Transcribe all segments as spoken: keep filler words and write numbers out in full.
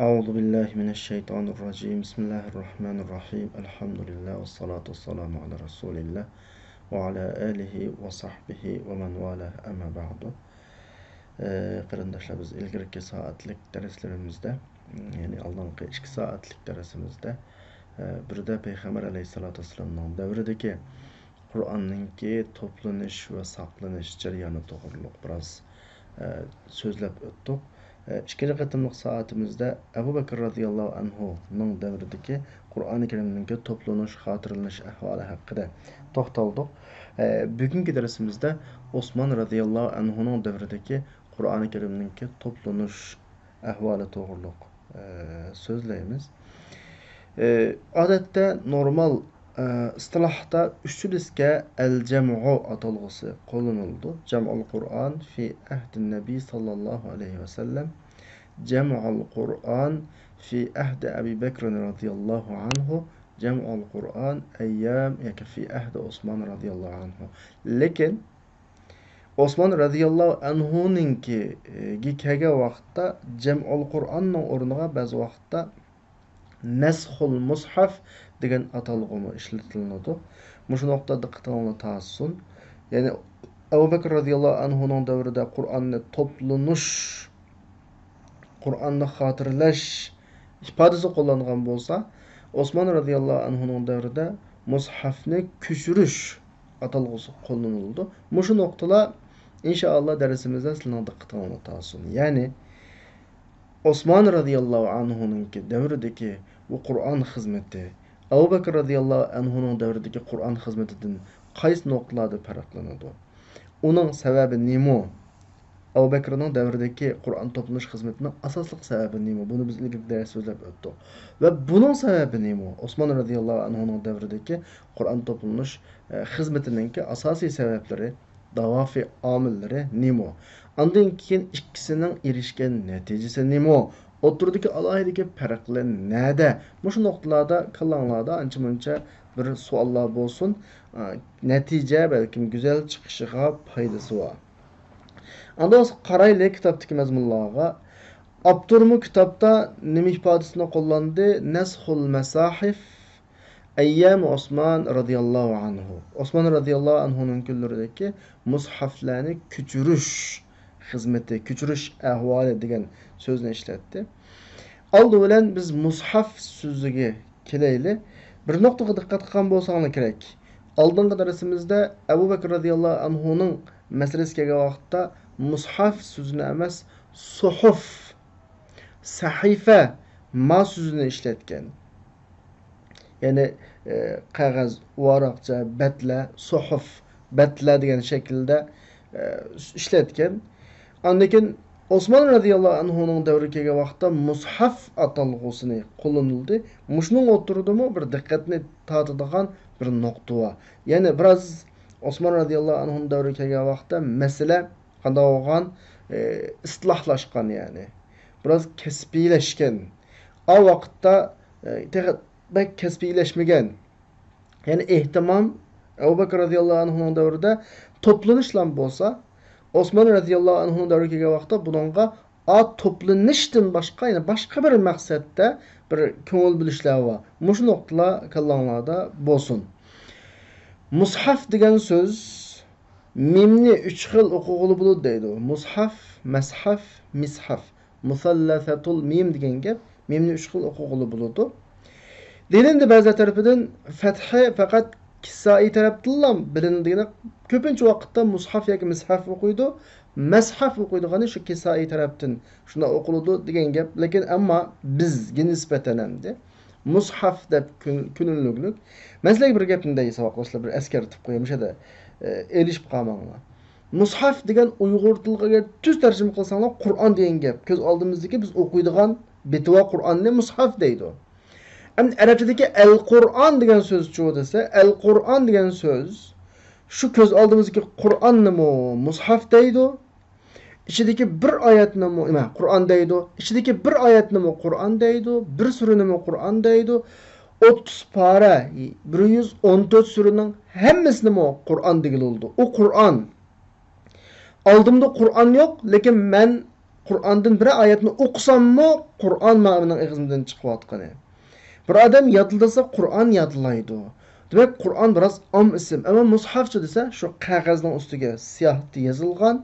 أعوذ بالله من الشيطان الرجيم. بسم الله الرحمن الرحيم. الحمد لله والصلاة والسلام على رسول الله وعلى آله وصحبه ومن والاه، أما بعد. ئى، قېرىنداشلار، بىز ئىلگىرىكى سائەتلىك دەرسلىرىمىزدە، يەنى ئالدىنقى ئىككى سائەتلىك دەرسىمىزدە، ئى، بىردە پەيغەمبەر ئەلەيھىسسالاتۇ ۋەسسالامنىڭ دەۋرىدىكى قۇرئاننىڭكى توپلىنىش ۋە ساقلىنىش جەريانى توغرۇلۇق بىراز، ئە، سۆزلەپ ئۆتتۇق. ئە، ئىككىنچى قېتىملىق سائىتىمىزدە ئەبۇ بەكىر رازىياللاھۇ ئەنھۇنىڭ دەۋرىدىكى قۇرئانى كەرىمنىڭكى توپلىنىش، خاتىرىلىنىش ئەھۋالى ھەققىدە توختالدۇق. ئە، بۈگۈنكى دەرسىمىزدە ئوسمان رازىياللاھۇ ئەنھۇنىڭ دەۋرىدىكى قۇرئانى كەرىمنىڭكى توپلىنىش ئەھۋالى توغرۇلۇق، ئە، سۆزلەيمىز. ئە، ئادەتتە نورمال، ئە، ئىستىلاھتا ئۈچىنچىسىگە ئەل-جەمئۇ ئاتالغۇسى قوللىنىلىدۇ. جەمئۇل قۇرئان في عهد النبي صلى الله عليه وسلم، جەمئۇل قۇرئان في عهد أبي بكر رضي الله عنه، جەمئۇل قۇرئان أيام ياكى في عهد عثمان رضي الله عنه. لېكىن ئوسمان رەزىياللاھۇ ئەنھۇنىڭكىگە كەلگەن ۋاقىتتا جەمئۇل قۇرئاننىڭ ئورنىغا بەزى ۋاقىتتا نەسخۇل مۇسھەف دېگەن ئاتالغۇمۇ ئىشلىتىلىنىدۇ. مۇشۇ نۇقتا دىققىتىڭلارنى تارتسۇن. يەنى ئەبۇ بەكرى رەزىياللاھۇ ئەنھۇنىڭ دەۋرىدە قۇرئاننى توپلىنىش، قۇرئاننى خاتىرىلەش ئىپادىسى قوللانغان بولسا، ئوسمان رەزىياللاھۇ ئەنھۇنىڭ دەۋرىدە مۇسھەفنى كۆچۈرۈش ئاتالغۇسى قوللىنىلىدۇ. مۇشۇ نۇقتىلار ئىنشائاللا دەرسىمىزدە سىلەرنىڭ دىققىتىڭلارنى تارتسۇن. يەنى ئوسمان رەزىياللاھۇ ئەنھۇنىڭكى دەۋرىدىكى بۇ قۇرئان خىزمىتى، ئەبۇ بەكرى رەزىياللاھۇ ئەنھۇنىڭ دەۋرىدىكى قۇرئان خىزمىتىدىن قايسى نۇقتىلاردا پەرقلىنىدۇ؟ ئۇنىڭ سەۋەبى نېمە؟ ئەبۇ بەكرىنىڭ دەۋرىدىكى قۇرئان توپلىنىش خىزمىتىنىڭ ئاساسلىق سەۋەبى نېمە؟ بۇنى بىز ئىلگىرى دەرس سۆزلەپ ئۆتتۇق. ۋە بۇنىڭ سەۋەبى نېمە؟ ئوسمان رەزىياللاھۇ ئەنھۇنىڭ دەۋرىدىكى قۇرئان توپلىنىش، ئە، خىزمىتىنىڭكى ئاساسىي سەۋەبلىرى، داۋافى ئامىللىرى نېمە؟ ئاندىن كېيىن ئىككىسىنىڭ ئېرىشكەن نەتىجىسى نېمە؟ ئوتتۇرىدىكى ئالاھىدىلىكى، پەرقلىرى نەدە؟ مۇشۇ نۇقتىلاردا كاللاڭلاردا ئانچە-مۇنچە بىر سوئاللار بولسۇن، ئا، نەتىجە بەلكىم گۈزەل چىقىشىغا پايدىسى بار. ئاندىن بولسا قارايلى كىتابتىكى مەزمۇنلارغا. ئاپتورمۇ كىتابتا نېمە ئىپادىسىنى قوللاندى؟ نەسخۇل مەساھىف ئەييام ئوسمان رەزىياللاھۇ ئەنھۇ. ئوسمان رەزىياللاھۇ ئەنھۇنىڭ كۈنلىرىدىكى مۇسھەفلەرنى كۆچۈرۈش خىزمىتى، كۆچۈرۈش ئەھۋالى دېگەن سۆزنى ئىشلەتتى. ئالدى بىلەن بىز مۇسھەف سۆزىگە كېلەيلى. بىر نۇقتىغا دىققەت قىلغان بولساڭلار كېرەك. ئالدىنقى دەرسىمىزدە ئەبۇ بەكرى رەزىياللاھۇ ئەنھۇنىڭ مەسىلىسى كەلگەن ۋاقىتتا مۇسھەف سۆزىنى ئەمەس، سۇھۇف، سەھىفە، ما سۆزىنى ئىشلەتكەن. يەنى، ئە، قەغەز، ۋاراقچە، بەتلە، سۇھۇف، بەتلە دېگەن شەكىلدە، ئە، ئىشلەتكەن. ئاندىن كېيىن ئوسمان رەزىياللاھۇ ئەنھۇنىڭ دەۋرىگە كەلگەن ۋاقىتتا مۇسھەف ئاتالغۇسىنى قوللىنىلدى. مۇشۇنىڭ ئوتتۇرىدىمۇ بىر دىققەتنى تارتىدىغان بىر نۇقتا بار. يەنى بىراز ئوسمان رەزىياللاھۇ ئەنھۇنىڭ دەۋرىگە كەلگەن ۋاقىتتا مەسىلە قانداق بولغان؟ ئى، ئىسلاھلاشقان يەنى. بىراز كەسپىيلەشكەن. ئا ۋاقىتتا، ئى، تېخى بەك كەسپىيلەشمىگەن. يەنى ئېھتىمام ئەبۇ بەكرى رەزىياللاھۇ ئەنھۇنىڭ دەۋرىدە توپلىنىشلام بولسا، ئوسمان رەزىياللاھۇ ئەنھۇنىڭ دەۋرىگە كەلگەن ۋاقىتتا بۇنىڭغا ئا توپلىنىشتىن باشقا، يەنى باشقا بىر مەقسەتتە بىر كۆڭۈل بۆلۈشلەر بار. مۇشۇ نۇقتىلار كاللاڭلاردا بولسۇن. مۇسھەف دېگەن سۆز مىمنى ئۈچ خىل ئوقۇغىلى بولىدۇ دەيدۇ. مۇسھەف، مەسھەف، مىسھەف. مۇسەللەسەتۇل مىم دېگەن گەپ. مىمنى ئۈچ خىل ئوقۇغىلى بولىدۇ. دېيىلىندى بەزىلەر تەرىپىدىن، فەتھى پەقەت كىسائىي تەرەپتىنلا بىلىنىدىغىنى، كۆپىنچە ۋاقىتتا مۇسھەف ياكى مىسھەف ئوقۇيدۇ، مەسھەف ئوقۇيدىغىنى شۇ كىسائىي تەرەپتىن شۇنداق ئوقۇلىدۇ دېگەن گەپ. لېكىن ئەمما بىزگە نىسبەتەن ئەمدى مۇسھەف دەپ كۆن-، كۆنۈلگۈلۈك. مەن سىلەرگە بىر گەپنى دەي، ساۋاقداشلار، بىر ئەسكەرتىپ قوياي، مۇشۇ يەردە، ئە، ئېلىشىپ قالماڭلار. مۇسھەف دېگەن ئۇيغۇر تىلىغا ئەگەر تۈز تەرجىمە قىلساڭلار، قۇرئان دېگەن گەپ. كۆز ئالدىمىزدىكى بىز ئوقۇيدىغان بېتىۋا قۇرئاننى مۇسھەف دەيدۇ. ئەمدى ئەرەبچىدىكى ئەل قۇرئان دېگەن سۆزچۇ دېسە، ئەل قۇرئان دېگەن سۆز شۇ كۆز ئالدىمىزدىكى قۇرئاننىمۇ مۇسھەف دەيدۇ. ئىچىدىكى بىر ئايەتنىمۇ، نېمە، قۇرئان دەيدۇ. ئىچىدىكى بىر ئايەتنىمۇ قۇرئان دەيدۇ، بىر سۈرىنىمۇ قۇرئان دەيدۇ. ئوتتۇز پارە، بىر يۈز ئون تۆت سۈرىنىڭ ھەممىسىنىمۇ قۇرئان دېگىلى بولىدۇ. ئۇ قۇرئان. ئالدىمدا قۇرئان يوق، لېكىن مەن قۇرئاندىن بىرەر ئايەتنى ئوقۇساممۇ، قۇرئان مانا مېنىڭ ئېغىزىمدىن چىقىۋاتقىنى. بىر ئادەم يادلىسا، قۇرئان يادلايدۇ. دېمەك، قۇرئان بىراز ئام ئىسىم. ئەمما مۇسھەفچۇ دېسە، شۇ قەغەزنىڭ ئۈستىگە سىياھتا يېزىلغان،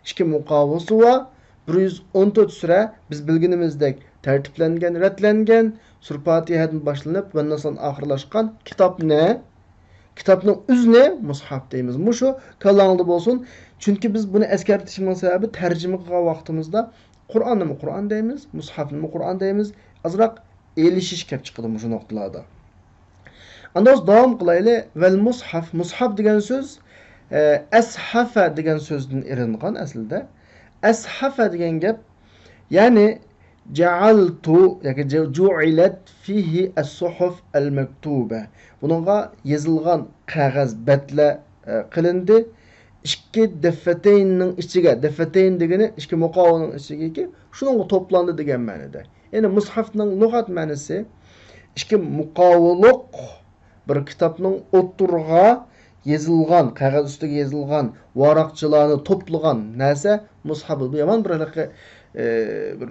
ئىككى مۇقاۋىسى بار، بىر يۈز ئون تۆت سۈرە، بىز بىلگىنىمىزدەك تەرتىپلەنگەن، رەتلەنگەن، سۈرە پاتىھەدىن باشلىنىپ، ۋەنناستىن ئاخىرلاشقان كىتابنى، كىتابنىڭ ئۆزىنى مۇسھەف دەيمىز. مۇشۇ كاللاڭلاردا بولسۇن. چۈنكى بىز بۇنى ئەسكەرتىشىمنىڭ سەۋەبى، تەرجىمە قىلغان ۋاقتىمىزدا قۇرئاننىمۇ قۇرئان دەيمىز، مۇسھەفنىمۇ قۇرئان دەيمىز. ئازراق ئېلىشىش كەپ چىقىدۇ مۇشۇ نۇقتىلاردا. ئاندىن داۋام قىلايلى. ۋەل مۇسھەف. مۇسھەف دېگەن سۆز، ئە، ئەسھەفە دېگەن سۆزدىن ئېلىنغان ئەسلىدە. ئەسھەفە دېگەن گەپ، يەنى جەئەلتۇ ياكى جە-، جۇئىلەت فىھى ئەس-سۇھۇف ئەل-مەكتۇبە. بۇنىڭغا يېزىلغان قەغەز بەتلەر، ئە، قىلىندى. ئىككى دەفەتەيننىڭ ئىچىگە، دەفەتەين دېگىنى ئىككى مۇقاۋىنىڭ ئىچىگىكى، شۇنىڭغا توپلاندى دېگەن مەنىدە. يەنى مۇسھەفنىڭ لۇغەت مەنىسى ئىككى مۇقاۋىلىق بىر كىتابنىڭ ئوتتۇرىغا يېزىلغان، قەغەز ئۈستىگە يېزىلغان ۋاراقچىلارنى توپلىغان نەرسە مۇسھەف. بۇ يامان بىر ھېلىقى، ئى، بىر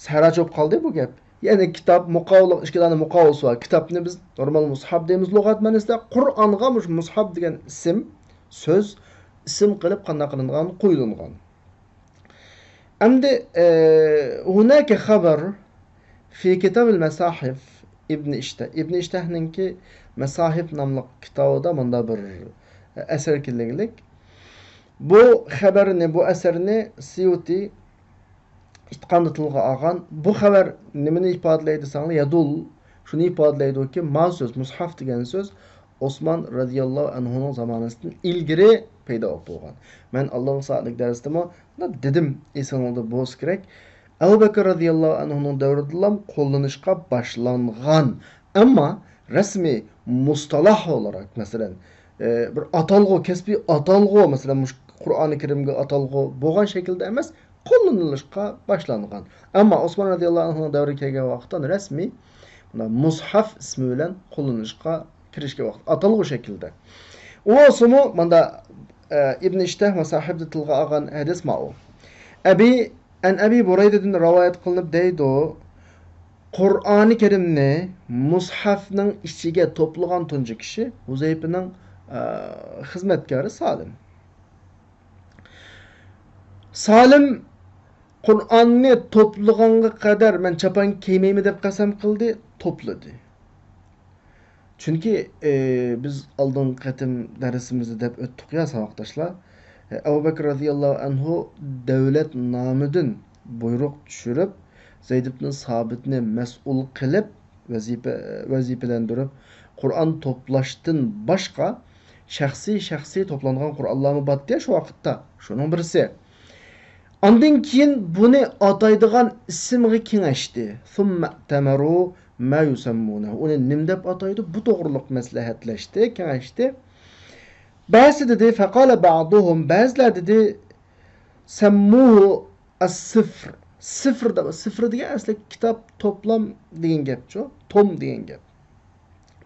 سەھرا چوپ قالدى بۇ گەپ. يەنى كىتاب مۇقاۋىلىق، ئىككى دانە مۇقاۋىسى بار. كىتابنى بىز نورمال مۇسھەف دەيمىز لۇغەت مەنىسىدە. قۇرئانغا مۇشۇ مۇسھەف دېگەن ئىسىم، سۆز، ئىسىم قىلىپ قانداق قىلىنغان، قويۇلۇنغان. ئەمدى، ئە، ھۇناكە خەبەر فى كىتابىل مەساھىف ئىبن ئىشتەھ. ئىبن ئىشتەھنىڭكى مەساھىف ناملىق كىتابىدا مۇنداق بىر ئەسەر كېلىگلىك. بۇ خەبەرنى، بۇ ئەسەرنى سيۇتى ئىتقاندا تىلغا ئالغان. بۇ خەۋەر نېمىنى ئىپادىلەيدۇ دېسەڭلار، يەدۇل، شۇنى ئىپادىلەيدۇكى، ما سۆز، مۇسھەف دېگەن سۆز ئوسمان رەزىياللاھۇ ئەنھۇنىڭ زامانىسىدىن ئىلگىرى پەيدا بولۇپ بولغان. مەن ئالدىنقى سائەتلىك دەرستىمۇ دېدىم، ئېسىڭلاردا بولسا كېرەك. ئەبۇ بەكرى رەزىياللاھۇ ئەنھۇنىڭ دەۋرىدىلا قوللىنىشقا باشلانغان. ئەمما رەسمىي مۇستالاھ ئولاراق، مەسىلەن، ئە، بىر ئاتالغۇ، كەسپىي ئاتالغۇ، مەسىلەن، مۇشۇ قۇرئانى كەرىمگە ئاتالغۇ بولغان شەكىلدە ئەمەس، قوللىنىلىشقا باشلانغان. ئەمما ئوسمان رەزىياللاھۇ ئەنھۇنىڭ دەۋرىگە كەلگەن ۋاقىتتا رەسمىي مۇنداق مۇسھەف ئىسمى بىلەن قوللىنىشقا كىرىشكەن ۋاقىت، ئاتالغۇ شەكلىدە. ئۇ بولسىمۇ مۇندا، ئە، ئىبن ئىشتەھ مەساھىفتا تىلغا ئالغان ھەدىس ماۋۇ. ئەبى، ئەن ئەبى بۇرەيدىدىن رىۋايەت قىلىنىپ دەيدۇ، قۇرئانى كەرىمنى مۇسھەفنىڭ ئىچىگە توپلىغان تۇنجى كىشى ھۇزەيپىنىڭ، ئە، خىزمەتكارى سالىم. سالىم قۇرئاننى توپلىغانغا قەدەر مەن چاپان كىيمەيمەن دەپ قەسەم قىلدى، توپلىدى. چۈنكى، ئى، بىز ئالدىنقى قېتىم دەرسىمىزدە دەپ ئۆتتۇق يا، ساۋاقداشلار. ئى، ئەبۇ بەكرى رەزىياللاھۇ ئەنھۇ دەۋلەت نامىدىن بۇيرۇق چۈشۈرۈپ، زەيد ئىبن سابىتنى مەسئۇل قىلىپ، ۋەزىپە، ۋەزىپىلەندۈرۈپ، قۇرئان توپلاشتىن باشقا شەخسىي، شەخسىي توپلانغان قۇرئانلارمۇ باتتى شۇ ۋاقىتتا. شۇنىڭ بىرسى. ئاندىن كېيىن بۇنى ئاتايدىغان ئىسىمغا كېڭەشتى. ثم ائتمروا ما يسمونه. ئۇنى نېمە دەپ ئاتايدۇ؟ بۇ توغرىلىق مەسلىھەتلەشتى، كېڭەشتى. بەزى دېدى، فقال بعضهم، بەزىلەر دېدى، سموه السفر. سىفر دەپ، سىفر دېگەن ئەسلى كىتاب، توپلام دېگەن گەپچۇ، توم دېگەن گەپ.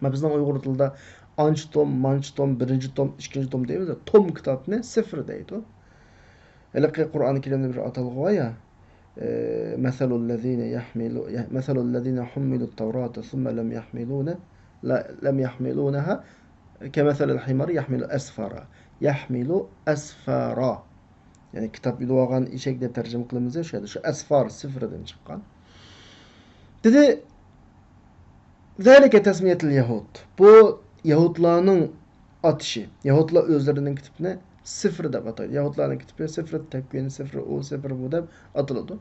مانا بىزنىڭ ئۇيغۇر تىلىدا ئانچە توم، مانچە توم، بىرىنچى توم، ئىككىنچى توم دەيمىز، توم كىتابنى سىفر دەيدۇ. ھېلىقى قۇرئان كەرىمدە بىر ئاتالغۇ بار يا، ئى، مثل الذين يحملو-، يح-، مثل الذين حملوا التوراة ثم لم يحملون-، لا، لم يحملونها كمثل الحمار يحمل أسفارا. يحمل أسفارا. يەنى كىتاب ئېلىۋالغان ئېشەك دەپ تەرجىمە قىلىمىز يا، شۇ يەردە شۇ ئەسفار سىفىردىن چىققان. دېدى، ذلك تسمية اليهود. بۇ يەھۇدلارنىڭ ئاتىشى. يەھۇدلار ئۆزلىرىنىڭ كىتابىنى سىفىر دەپ ئاتايدۇ. يەھۇدلارنىڭ كىتابى سىفىر تەكۋىن، سىفىر ئۇ، سىفىر بۇ دەپ ئاتىلىدۇ.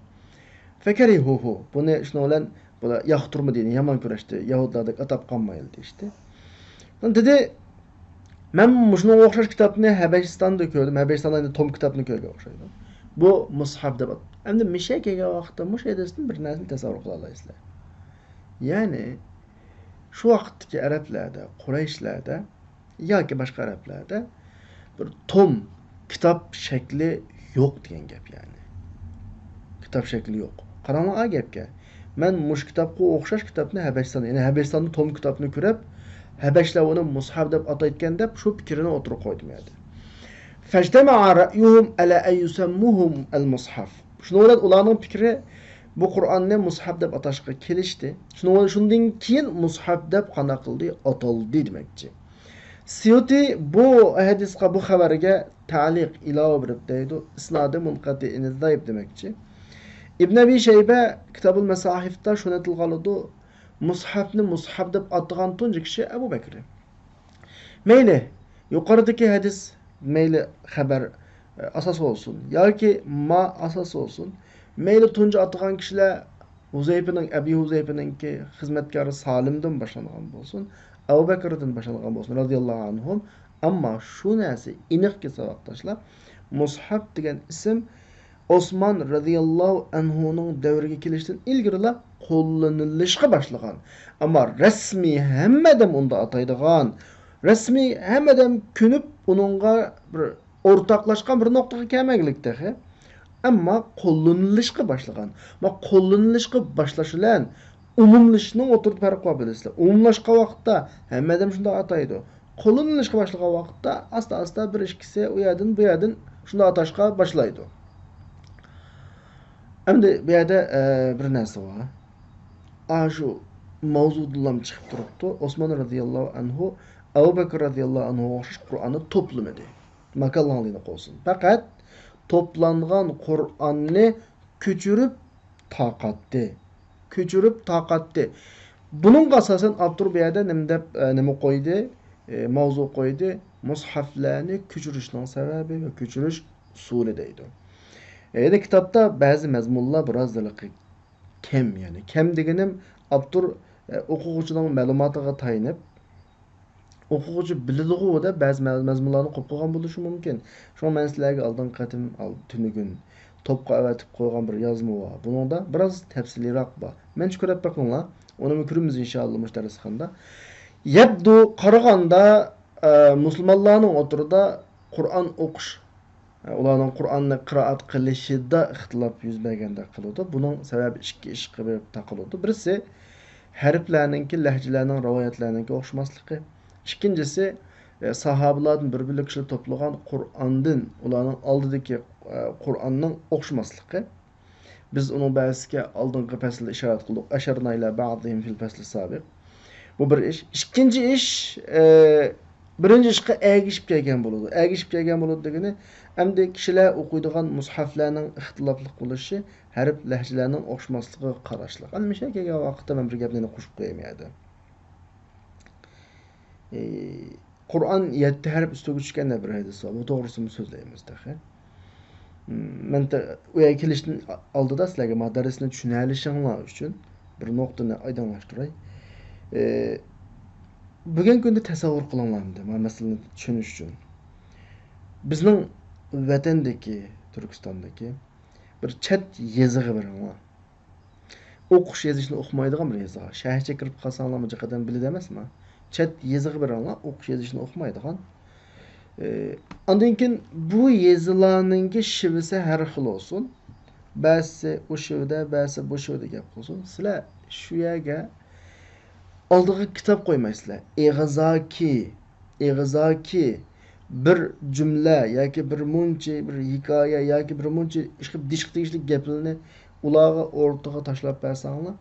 فكرهوه. بۇنى شۇنىڭ بىلەن بۇلار ياقتۇرمىدى، يامان كۈرەشتى. يەھۇدلاردەك ئاتاپ قالمايلى دېيىشتى. دېدى، مەن مۇشۇنىڭغا ئوخشاش كىتابنى ھەبەشىستاندا كۆردۈم. ھەبەشىستاندا ئەمدى توم كىتابنى كۆرگەن ئوخشايدۇ. بۇ مۇسھەف دەپ ئات-، ئەمدى مىشە كەلگەن ۋاقىتتا مۇشۇ ھەدىستىن بىر نەرسىنى تەسەۋۋۇر قىلالايسىلەر. يەنى، شۇ ۋاقىتتىكى ئەرەبلەردە، قۇرەيشلەردە ياكى باشقا ئەرەبلەردە بىر توم، كىتاب شەكلى يوق دېگەن گەپ يەنى. كىتاب شەكلى يوق. قاراڭلار ئا گەپكە. مەن مۇشۇ كىتابقا ئوخشاش كىتابنى ھەبەشىستاندا، يەنى ھەبەشىستاندا توم كىتابنى كۆرۈپ، ھەبەشلەر ئۇنى مۇسھەف دەپ ئاتايدىكەن دەپ شۇ پىكىرنى ئوتتۇرىغا قويدۇم يەنى. فاجتمع رأيهم على أن يسموه المصحف. شۇنىڭ بىلەن ئۇلارنىڭ پىكرى بۇ قۇرئاننى مۇسھەف دەپ ئاتاشقا كېلىشتى. شۇنىڭ بىلەن شۇندىن كېيىن مۇسھەف دەپ قانداق قىلدى؟ ئاتالدى دېمەكچى. سيۇتى بۇ ھەدىسقا، بۇ خەۋەرگە تەلىق، ئىلاۋە بېرىپ دەيدۇ، ئىسنادى مۇنقەتىئىن زەئىپ دېمەكچى. ئىبن ئەبى شەيبە كىتابۇل مەساھىفتا شۇنى تىلغا ئالىدۇ، مۇسھەفنى مۇسھەف دەپ ئاتىغان تۇنجى كىشى ئەبۇ بەكرى. مەيلى، يۇقىرىدىكى ھەدىس، مەيلى خەۋەر، ئە، ئاساس بولسۇن ياكى ما ئاساس بولسۇن، مەيلى تۇنجى ئاتىغان كىشىلەر ھۇزەيپىنىڭ، ئەبى ھۇزەيپىنىڭكى خىزمەتكارى سالىمدىن باشلانغان بولسۇن، ئەبۇ بەكرىدىن باشلانغان بولسۇن، رەزىياللاھۇ ئەنھۇم. ئەمما شۇ نەرسە ئېنىقكى، ساۋاقداشلار، مۇسھەف دېگەن ئىسىم ئوسمان رەزىياللاھۇ ئەنھۇنىڭ دەۋرىگە كېلىشتىن ئىلگىرىلا قوللىنىلىشقا باشلىغان. ئەمما رەسمىي ھەممە ئادەم ئۇنداق ئاتايدىغان، رەسمىي ھەممە ئادەم كۆنۈپ ئۇنىڭغا بىر ئورتاقلاشقان بىر نۇقتىغا كەلمەگلىك تېخى. ئەمما قوللىنىلىشقا باشلىغان. ما قوللىنىلىشقا باشلاش بىلەن ئومۇملىشىشنىڭ ئوتتۇرىدا پەرق بار، بىلىسىلەر. ئومۇملاشقان ۋاقىتتا ھەممە ئادەم شۇنداق ئاتايدۇ. قوللىنىلىشقا باشلىغان ۋاقىتتا ئاستا-ئاستا بىر ئىككىسى ئۇ يەردىن، بۇ يەردىن شۇنداق ئاتاشقا باشلايدۇ. ئەمدى بۇ يەردە، ئە، بىر نەرسە بار. ئاشۇ ماۋزۇدىنلام چىقىپ تۇرۇپتۇ. ئوسمان رەزىياللاھۇ ئەنھۇ ئەبۇ بەكىر رەزىياللاھۇ ئەنھۇغا ئوخشاش قۇرئاننى توپلىمىدى. ماكانلىقىنى قويسۇن. پەقەت توپلانغان قۇرئاننى كۆچۈرۈپ تارقاتتى. كۆچۈرۈپ تارقاتتى. بۇنىڭغا ئاساسەن ئاپتور بۇ يەردە نېمە دەپ، ئە، نېمە قويدى؟ ئە، ماۋزۇ قويدى. مۇسھەفلەرنى كۆچۈرۈشنىڭ سەۋەبى ۋە كۆچۈرۈش ئۇسۇلى دەيدۇ. ئە، يەنە كىتابتا بەزى مەزمۇنلار بىراز ھېلىقى كەم، يەنى كەم دېگىنىم ئاپتور، ئە، ئوقۇغۇچىنىڭ مەلۇماتىغا تايىنىپ، ئوقۇغۇچى بىلىدىغۇ دەپ بەزى مە-، مەزمۇنلارنى قوپقۇغان بولۇشى مۇمكىن. شۇڭا مەن سىلەرگە ئالدىنقى قېتىم ئال-، تۈنۈگۈن توپقا ئەۋەتىپ قويغان بىر يازما بار. بۇنىڭدا بىراز تەپسىلىيراق بار. مەنچە كۆرۈپ بېقىڭلار. ئۇنىمۇ كۆرىمىز ئىنشائاللا مۇشۇ دەرسخانىدا. يەبدۇ، قارىغاندا، ئە، مۇسۇلمانلارنىڭ ئوتتۇرىدا قۇرئان ئوقۇش، ئۇلارنىڭ قۇرئاننى قىرائەت قىلىشىدا ئىختىلاپ يۈز بەرگەندەك قىلىدۇ. بۇنىڭ سەۋەبى ئىككى ئىشقا بېرىپ تاقىلىدۇ. بىرسى، ھەرپلەرنىڭكى، لەھجىلەرنىڭ، رىۋايەتلەرنىڭكى ئوخشىماسلىقى. ئىككىنچىسى، ئە، ساھابىلاردىن بىر بۆلەك كىشىلەر توپلىغان قۇرئاندىن، ئۇلارنىڭ ئالدىدىكى، ئە، قۇرئاننىڭ ئوخشىماسلىقى. بىز ئۇنىڭ بەزىسىگە ئالدىنقى پەسىلدە ئىشارەت قىلدۇق. أشرنا إلى بعضهم في الفصل السابق. بۇ بىر ئىش. ئىككىنچى ئىش، ئە، بىرىنچى ئىشقا ئەگىشىپ كەلگەن بولىدۇ. ئەگىشىپ كەلگەن بولىدۇ دېگىنى، ئەمدى كىشىلەر ئوقۇيدىغان مۇسھەفلەرنىڭ ئىختىلاپلىق بولۇشى، ھەرپ لەھجىلەرنىڭ ئوخشىماسلىقىغا قاراشلىق. ئەمدى مۇشۇ يەرگە كەلگەن ۋاقىتتا مەن بىر گەپنى يەنە قوشۇپ قوياي بۇ يەردە. ئى، قۇرئان يەتتە ھەرپ ئۈستىگە چۈشكەن دەپ بىر ھەدىس بار. بۇ توغرىسىمۇ سۆزلەيمىز تېخى. مەن تە-، ئۇ يەرگە كېلىشتىن ئالدىدا سىلەرگە ما دەرسنى چۈشىنەلىشىڭلار ئۈچۈن بىر نۇقتىنى ئايدىڭلاشتۇراي. ئى، بۈگۈنكى كۈندە تەسەۋۋۇر قىلىڭلار ئەمدى، ما مەسىلىنى چۈشىنىش ئۈچۈن. بىزنىڭ ۋەتەندىكى، تۈركىستاندىكى بىر چەت يېزىغا بېرىڭلار. ئوقۇش يېزىشنى ئۇقمايدىغان بىر يېزىغا، شەھەرچە كىرىپ قالساڭلارمۇ جىق ئادەم بىلىدۇ ئەمەسمۇ؟ چەت يېزىغا بېرىڭلار، ئوقۇش يېزىشنى ئۇقمايدىغان. ئى، ئاندىن كېيىن بۇ يېزىلارنىڭكى شېۋىسى ھەر خىل بولسۇن. بەزىسى ئۇ شېۋىدە، بەزىسى بۇ شېۋىدە گەپ قىلسۇن. سىلەر شۇ يەرگە ئالدىغا كىتاب قويمايسىلەر. ئېغىزاكى، ئېغىزاكى بىر جۈملە ياكى بىر مۇنچە بىر ھېكايە ياكى بىر مۇنچە ئىشقىلىپ دېيىشقا تېگىشلىك گەپلەرنى ئۇلارغا ئورتىغا تاشلاپ بەرسەڭلار،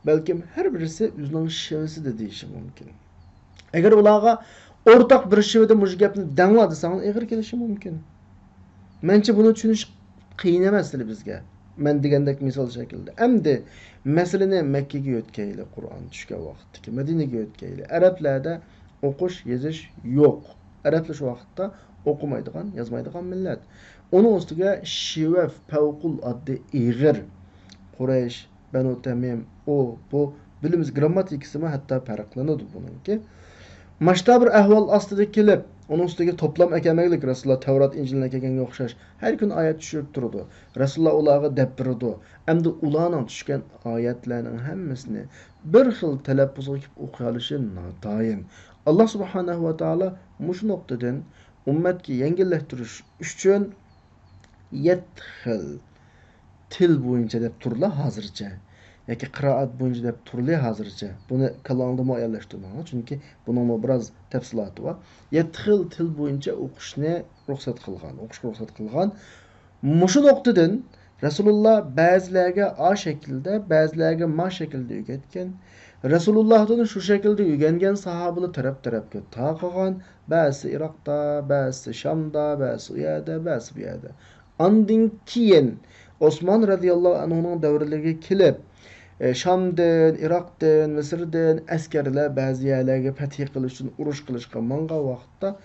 بەلكىم ھەر بىرسى ئۆزىنىڭ شېۋىسىدە دېيىشى مۇمكىن. ئەگەر ئۇلارغا ئورتاق بىر شېۋىدە مۇشۇ گەپنى دەڭلار دېسەڭلار، ئېغىر كېلىشى مۇمكىن. مەنچە بۇنى چۈشىنىش قىيىن ئەمەس بىزگە. مەن دېگەندەك مىسال شەكلىدە. ئەمدى مەسىلىنى مەككىگە يۆتكەيلى، قۇرئان چۈشكەن ۋاقىتتىكى مەدىنىگە يۆتكەيلى. ئەرەبلەردە ئوقۇش، يېزىش يوق. ئەرەبلەر شۇ ۋاقىتتا ئوقۇمايدىغان، يازمايدىغان مىللەت. ئۇنىڭ ئۈستىگە شېۋە پەۋقۇلئاددە ئېغىر. قۇرەيش، بەنۇ تەمىم، ئۇ، بۇ، بىلىمىز، گىرامماتىكىسىمۇ ھەتتا پەرقلىنىدۇ بۇنىڭكى. ماشتا بىر ئەھۋال ئاستىدا كېلىپ، ئۇنىڭ ئۈستىگە توپلام ئەكەلمەگلىك، رەسۇلۇللا تەۋرات، ئىنجىلنى ئەكەلگەنگە ئوخشاش، ھەر كۈنى ئايەت چۈشۈرۈپ تۇرىدۇ. رەسۇلۇللا ئۇلارغا دەپ بېرىدۇ. ئەمدى ئۇلارنىڭ چۈشكەن ئايەتلەرنىڭ ھەممىسىنى بىر خىل تەلەپپۇزغا كېلىپ ئوقۇيالىشى ناتايىن. ئاللا سۇبھانەھۇ ۋە تائالا مۇشۇ نۇقتىدىن ئۈممەتكە يەڭگىللەشتۈرۈش ئۈچۈن يەتتە خىل تىل بويىچە دەپ تۇرلا ھازىرچە. ياكى قىرائەت بويىچە دەپ تۇرلى ھازىرچە. بۇنى كاللاڭلاردا مۇئەييەنلەشتۈرمەڭلار، چۈنكى بۇنىڭمۇ بىراز تەپسىلاتى بار. يەتتە خىل تىل بويىچە ئوقۇشنى رۇخسەت قىلغان، ئوقۇشقا رۇخسەت قىلغان. مۇشۇ نۇقتىدىن رەسۇلۇللا بەزىلەرگە ئا شەكىلدە، بەزىلەرگە ما شەكىلدە ئۆگەتكەن. رەسۇلۇللاھتىن شۇ شەكىلدە ئۆگەنگەن ساھابىلەر تەرەپ-تەرەپكە تارقىغان. بەزىسى ئىراقتا، بەزىسى شامدا، بەزىسى ئۇ يەردە، بەزىسى بۇ يەردە. ئاندىن كېيىن ئوسمان رەزىياللاھۇ ئەنھۇنىڭ دەۋرلىرىگە كېلىپ، ئە، شامدىن، ئىراقتىن، مىسىردىن ئەسكەرلەر بەزى يەرلەرگە پەتھى قىلىش ئۈچۈن ئۇرۇش قىلىشقا ماڭغان ۋاقىتتا،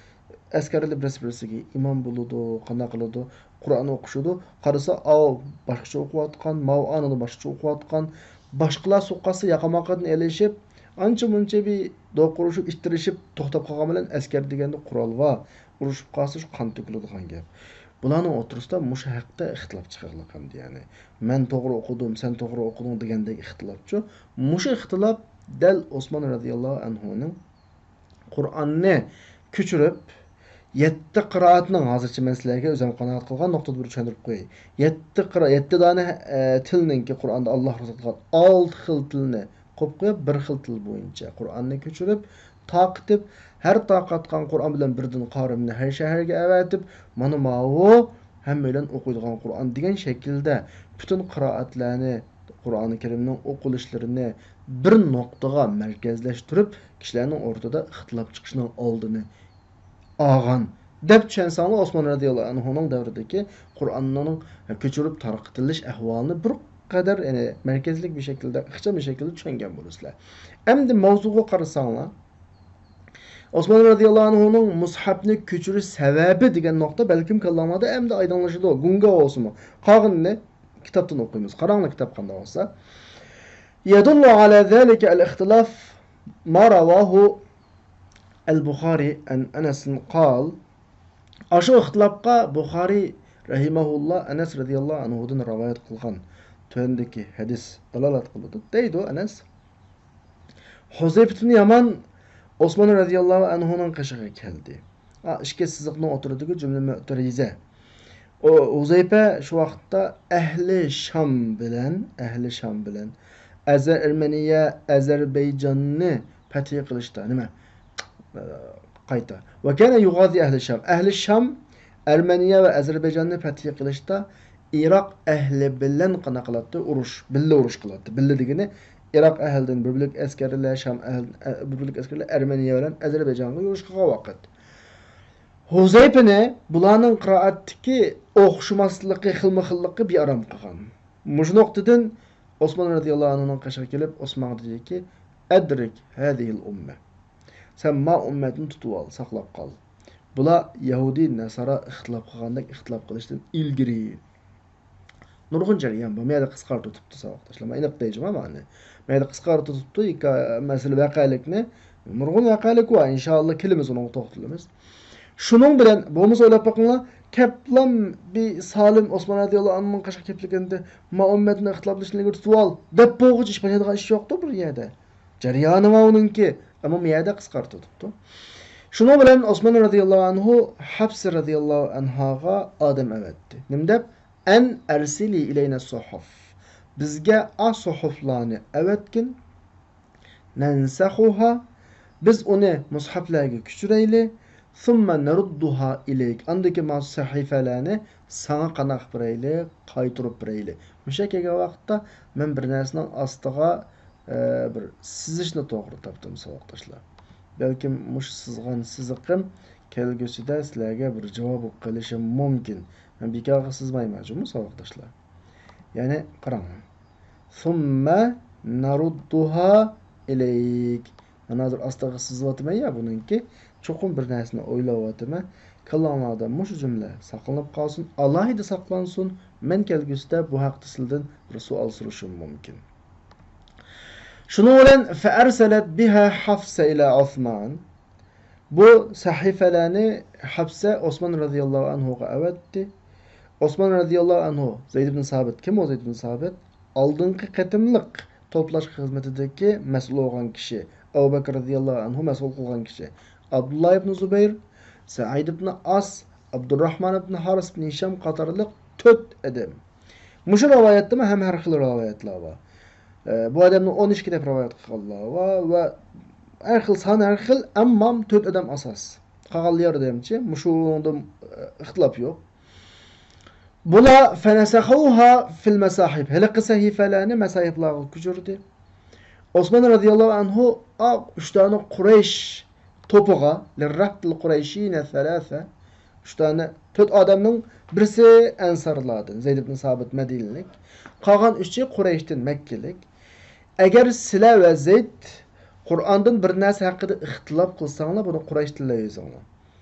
ئەسكەرلەر بىرسى-بىرسىگە ئىمام بولىدۇ، قانداق قىلىدۇ، قۇرئان ئوقۇشىدۇ. قارىسا، ئاۋۇ باشقىچە ئوقۇۋاتقان، ماۋۇ ئانىدا باشقىچە ئوقۇۋاتقان، باشقىلار سوققانسا ياقا-ماقىدىن ئېلىشىپ، ئانچە-مۇنچە بىر دوقۇرۇشۇپ، ئىتتىرىشىپ توختاپ قالغان بىلەن ئەسكەر دېگەندە قورال بار، ئۇرۇشۇپ قالسا شۇ قان تۆكۈلىدىغان گەپ. بۇلارنىڭ ئوتتۇرىسىدا مۇشۇ ھەقتە ئىختىلاپ چىقىرلىق ئەمدى، يەنى، مەن توغرا ئوقۇدۇم، سەن توغرا ئوقۇدۇڭ دېگەندەك ئىختىلاپچۇ. مۇشۇ ئىختىلاپ دەل ئوسمان رەزىياللاھۇ ئەنھۇنىڭ قۇرئاننى كۆچۈرۈپ، يەتتە قىرائەتنىڭ، ھازىرچە مەن سىلەرگە ئۆزۈم قانائەت قىلغان نۇقتىدا بىر چۈشەندۈرۈپ قوياي. يەتتە قىرا-، يەتتە دانە، ئە، تىلنىڭكى قۇرئاندا ئاللاھ رۇخسەت قىلغان ئالتە خىل تىلنى قويۇپ قويۇپ، بىر خىل تىل بويىچە قۇرئاننى كۆچۈرۈپ، تارقىتىپ، ھەر تارقاتقان قۇرئان بىلەن بىردىن قارىمنى ھەر شەھەرگە ئەۋەتىپ، مانا ماۋۇ ھەممەيلەن ئوقۇيدىغان قۇرئان دېگەن شەكىلدە پۈتۈن قىرائەتلەرنى، قۇرئانى كەرىمنىڭ ئوقۇلۇشلىرىنى بىر نۇقتىغا مەركەزلەشتۈرۈپ، كىشىلەرنىڭ ئوتتۇرىدا ئىختىلاپ چىقىشىنىڭ ئالدىنى ئالغان دەپ چۈشەنسەڭلار، ئوسمان رەزىياللاھۇ ئەنھۇنىڭ دەۋرىدىكى قۇرئاننىڭ كۆچۈرۈپ تارقىتىلىش ئەھۋالىنى بىر قەدەر، يەنى مەركەزلىك بىر شەكىلدە، ئىخچام بىر شەكىلدە چۈشەنگەن بولىسىلەر. ئەمدى ماۋزۇغا قارىساڭلار، ئوسمان رەزىياللاھۇ ئەنھۇنىڭ مۇسھەپنى كۆچۈرۈش سەۋەبى دېگەن نۇقتا بەلكىم كاللاڭلاردا ئەمدى ئايدىڭلىشىدۇ. گۇڭگا بولسىمۇ، قالغىنىنى كىتابتىن ئوقۇيمىز. قاراڭلار، كىتاب قانداق بولسا. يدل على ذلك الاختلاف ما رواه البخاري عن أنس قال. ئاشۇ ئىختىلاپقا بۇخارىي رەھىمەھۇللا ئەنەس رەزىياللاھۇ ئەنھۇدىن رىۋايەت قىلغان تۆۋەندىكى ھەدىس دالالەت قىلىدۇ. دەيدۇ ئەنەس، ھۇزەيپە ئىبن يامان ئوسمان رەزىياللاھۇ ئەنھۇنىڭ قېشىغا كەلدى. ئا، ئىككى سىزىقنىڭ ئوتتۇرىدىكى جۈملە مۆتىرىزە. ئۇ، ھۇزەيپە شۇ ۋاقىتتا ئەھلى شام بىلەن، ئەھلى شام بىلەن ئەزەر-، ئەرمېنىيە، ئەزەربەيجاننى پەتھى قىلىشتا، نېمە، ئە، قايتا. وكان يغازي أهل الشام. ئەھلى شام، ئەرمېنىيە ۋە ئەزەربەيجاننى پەتھى قىلىشتا ئىراق ئەھلى بىلەن قانداق قىلاتتى؟ ئۇرۇش، بىللە ئۇرۇش قىلاتتى. بىللە دېگىنى ئىراق ئەھلىدىن بىر بۆلەك ئەسكەرلەر، شام ئەھل-، ئە، بىر بۆلەك ئەسكەرلەر ئەرمېنىيە بىلەن ئەزەربەيجانغا يۈرۈش قىلغان ۋاقىت. ھۇزەيپىنى بۇلارنىڭ قىرائەتتىكى ئوخشىماسلىقى، خىلمۇ خىللىقى بىئارام قىلغان. مۇشۇ نۇقتىدىن ئوسمان رەزىياللاھۇ ئەنھۇنىڭ قېشىغا كېلىپ، ئوسمانغا دېدىكى، «أدرك هذه الأمة.» سەن ما ئۈممەتنى تۇتۇۋال، ساقلاپ قال. بۇلار يەھۇدىي، نەسارا ئىختىلاپ قىلغاندەك ئىختىلاپ قىلىشتىن ئىلگىرى. نۇرغۇن جەريان بار. مەيلى قىسقارتىۋېتىپتۇ ساۋاقداشلار. مەن ئېنىق دەيجىمەن مانا. مەيلى قىسقارتىۋېتىپتۇ، ھېكايە، مەسىلە، ۋەقەلىكنى. نۇرغۇن ۋەقەلىك بار. ئىنشائاللا كېلىمىز ئۇنىڭغا توختىلىمىز. شۇنىڭ بىلەن، بولمىسا ئويلاپ بېقىڭلار، كەپلام بىر سالىم ئوسمان رەزىياللاھۇ ئەنھۇنىڭ قېشىغا كېلىپ كەلگەندە، ما ئۈممەتنى ئىختىلاپلىشىشنى ئىلگىرى تۇتۇۋال دەپ بولغۇچە ئىش باشلايدىغان ئىش يوقتۇ بۇ يەردە. جەريانى ماۋۇنىڭكى، ئەمما بۇ يەردە قىسقارتىۋېتىپتۇ. شۇنىڭ بىلەن ئوسمان رەزىياللاھۇ ئەنھۇ ھەپسە رەزىياللاھۇ ئەنھاغا ئادەم ئەۋەتتى. نېمە دەپ؟ «أن أرسلي إلينا الصحف.» بىزگە ئا سوھۇفلارنى ئەۋەتكىن. «ننسخها.» بىز ئۇنى مۇسھەپلەرگە كۆچۈرەيلى. «ثم نردها إليك.» ئاندىن كېيىن مانا سەھىپەلەرنى ساڭا قانداق قىلىپ بېرەيلى؟ قايتۇرۇپ بېرەيلى. مۇشۇ كەلگەن ۋاقىتتا مەن بىر نەرسىنىڭ ئاستىغا، ئە، بىر سىزىشنى توغرا تاپتىم، ساۋاقداشلار. بەلكىم مۇشۇ سىزغان سىزىقىم كەلگۈسىدە سىلەرگە بىر جاۋاب بولۇپ قېلىشى مۇمكىن. مەن بىكارغا سىزمايمەن جۇمۇ، ساۋاقداشلار. يەنى قاراڭ. «ثم نردها إليك.» مەن ھازىر ئاستىغا سىزىۋاتىمەن يا بۇنىڭكى. چوقۇم بىر نەرسىنى ئويلاۋاتىمەن. كاللاڭلاردا مۇشۇ جۈملە ساقلىنىپ قالسۇن، ئالاھىدە ساقلانسۇن. مەن كەلگۈسىدە بۇ ھەقتە سىلىدىن بىر سوئال سورىشىم مۇمكىن. شۇنىڭ بىلەن «فأرسلت بها حفصة إلى عثمان.» بۇ سەھىفەلەرنى ھەپسە ئوسمان رەزىياللاھۇ ئەنھۇغا ئەۋەتتى. ئوسمان رەزىياللاھۇ ئەنھۇ، زەيد ئىبن سابىت، كىم ئۇ زەيد ئىبن سابىت؟ ئالدىنقى قېتىملىق توپلاش خىزمىتىدىكى مەسئۇل بولغان كىشى، ئەبۇ بەكرى رەزىياللاھۇ ئەنھۇ مەسئۇل قىلغان كىشى، ئابدۇللا ئىبن زۇبەير، سەئىد ئىبن ئاس، ئابدۇرراھمان ئىبن ھارىس ئىبن ھىشام قاتارلىق تۆت ئادەم. مۇشۇ رىۋايەتتىمۇ ھەم ھەر خىل رىۋايەتلەر بار. ئە، بۇ ئادەمنى ئون ئىككى دەپ رىۋايەت قىلغانلار بار ۋە ھەر خىل سان، ھەر خىل، ئەمما تۆت ئادەم ئاساس. قالغانلار ياردەمچى، مۇشۇنىڭدا، ئە، ئىختىلاپ يوق. بۇلار فنسخوها في المصاحف، ھېلىقى سەھىپىلەرنى مەساھىپلارغا كۆچۈردى. ئوسمان رەزىياللاھۇ ئەنھۇ ئا ئۈچ دانە قۇرەيش توپىغا، للرهط القرشيين الثلاثة، ئۈچ دانە، تۆت ئادەمنىڭ بىرسى ئەنسارلاردىن، زەيد ئىبن سابىت مەدىنىلىك، قالغان ئۈچى قۇرەيشتىن، مەككىلىك. ئەگەر سىلەر ۋە زەيد قۇرئاندىن بىر نەرسە ھەققىدە ئىختىلاپ قىلساڭلار، بۇنى قۇرەيش تىلىدا يېزىڭلار.